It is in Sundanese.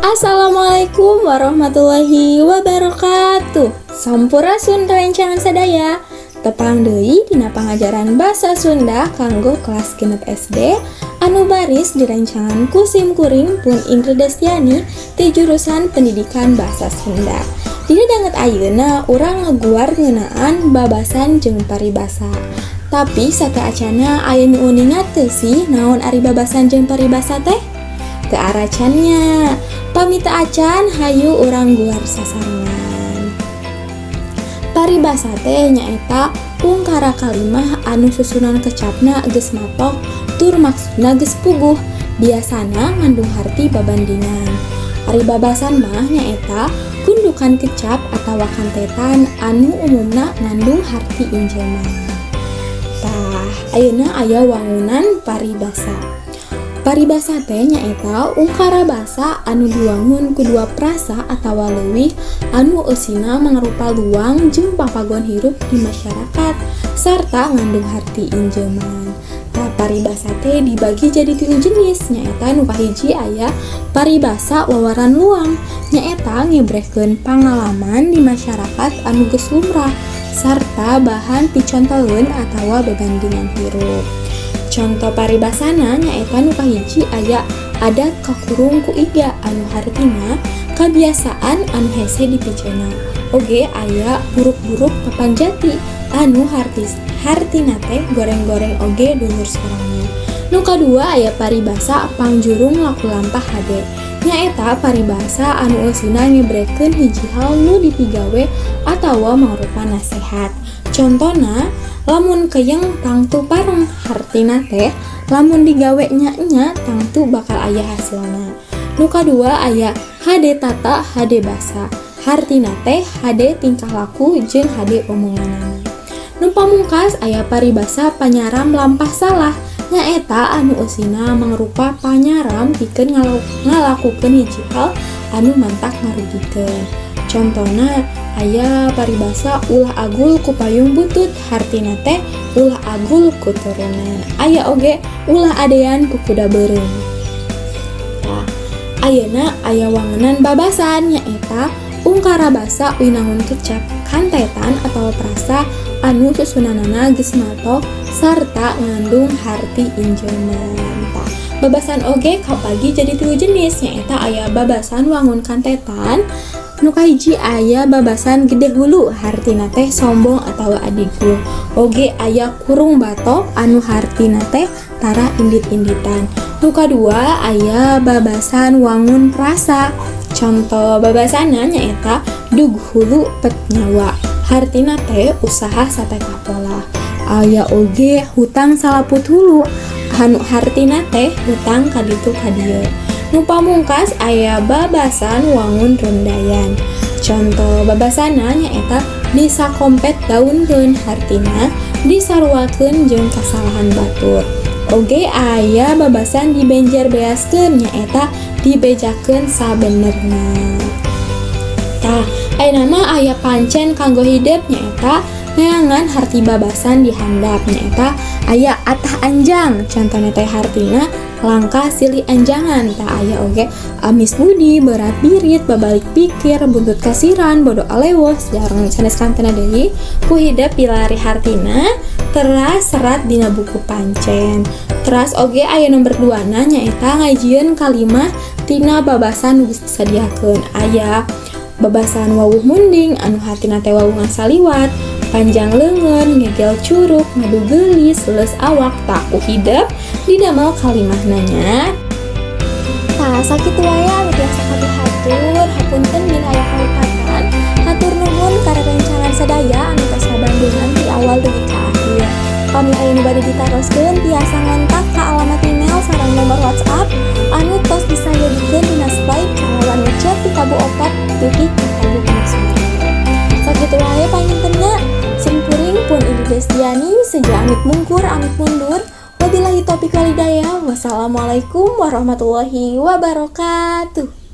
Assalamualaikum warahmatullahi wabarakatuh. Sampurasun, rerencangan sadaya. Tepang deui dina pangajaran Basa Sunda kanggo kelas 6 SD anu baris direncangan ku sim kuring, pun Indra Destiani, ti jurusan Pendidikan Bahasa Sunda. Dina danget ayeuna urang ngaguar ngeunaan babasan jeung paribasa. Tapi sateuacanna, aya nu uninga teu sih, naon ari babasan jeung paribasa teh? Teu aracan nya? Pami teu acan, hayu urang guar sasarengan. Paribasa teh nyaeta ungkara kalimah anu susunan kecapna geus matok tur maksudna geus puguh, biasana ngandung harti babandingan. Ari babasan mah nyaeta gundukan kecap atawa kantetan anu umumna ngandung harti injeman. Tah, ayeuna aya wangunan paribasa. Paribasa teh nyaeta ungkara basa anu diwangun ku dua frasa atawa leuwih anu eusina mangrupa luang jeung papagon hirup di masyarakat sarta ngandung harti injeman. Tah, paribasa teh dibagi jadi tilu jenis, nyaeta nu kahiji aya paribasa wawaran luang, nyaeta ngebrehkeun pangalaman di masyarakat anu geus lumrah sarta bahan picontoeun atawa bebandingan hirup. Conto paribasana nyaeta nu kahiji aya adat kakurung ku iga, anu hartina kabiasaan anu hese dipiceuna. Oge aya buruk-buruk papan jati, anu hartina teh goreng-goreng oge dulur sorangan. Nu kadua aya paribasa pangjurung laku lampah hade, nyaeta paribasa anu eusina ngebrekeun hiji hal nu dipigawe atawa mangrupa nasehat. Contona, lamun keyeng tangtu pareng, hartina teh lamun digawe nya-nya tangtu bakal aya hasilna. Nu kadua aya hade tata hade basa, hartina teh hade tingkah laku jeung hade omonganana. Nu pamungkas aya paribasa panyaram lampah salah, nyaeta anu eusina mangrupa panyaram pikeun ngalakukeun hiji hal anu mantak ngarugikeun. Contona aya paribasa ulah agul ku payung butut, hartina teh ulah agul ku turunan. Aya oge ulah adean ku kuda beureum. Tah, ayeuna aya wangunan babasan, nyaeta ungkara basa winangun kecap kantetan atawa frasa anu susunanana geus matok sarta ngandung harti injeman. Tah, babasan oge kabagi jadi tilu jenis, nyaeta aya babasan wangun kantetan. Nu kahiji aya babasan gede hulu, hartina teh sombong atawa adigung. Oge aya kurung batok, anu hartina teh tara indit-inditan. Nu kadua aya babasan wangun frasa. Conto babasana nyaeta dug hulu pet nyawa, hartina teh usaha sateka polah. Aya oge hutang salaput hulu, anu hartina teh hutang kaditu kadieu. Nu pamungkas aya babasan wangun rundayan. Conto babasana nyaeta disakompet daunkeun, hartina disaruakeun jeung kasalahan batur. Oge aya babasan dibenjer beaskeun, nyaeta dibejakeun sabenerna. Tah, ayeuna mah aya pancen kanggo hidep, nyaeta neangan harti babasan di handap, nyaeta aya atah anjang, contona teh hartina langkah silih anjangan. Tah, aya oge amis budi, berat birit, babalik pikir, buntut kasiran, bodo alewoh sareng sanes kantena deui. Ku hidep pilari hartina teras serat dina buku pancen. Teras oge aya nomor 2 na, nyaeta ngajieun kalimah tina babasan nu geus disadiakeun. Aya babasan wawuh munding, anu hartina teh wawuh ngasaliwat, panjang leungeun, ngegel curug, ngadu geulis, leuleus awak. Tah, ku hidep didamel kalimahna nya. Tah, sakitu wae anu tiasa kapihatur, hapunten bilih aya kalepatan. Hatur nuhun ka rerencangan sadaya anu tos ngabandungan ti awal dugi ka akhir. Pami aya nu bade ditaroskeun, tiasa ngontak ka alamat email sareng nomor WhatsApp anu tos disayogikeun dina slide kalawan ngechat ti tabuh 4 dugi ka tabuh 6 sore. Sakitu wae pangintenna. Sim kuring, pun Ibu Destiani, seja amit mungkur, amit mundur. Wabillahi taufiq walhidayah. Wassalamualaikum warahmatullahi wabarakatuh.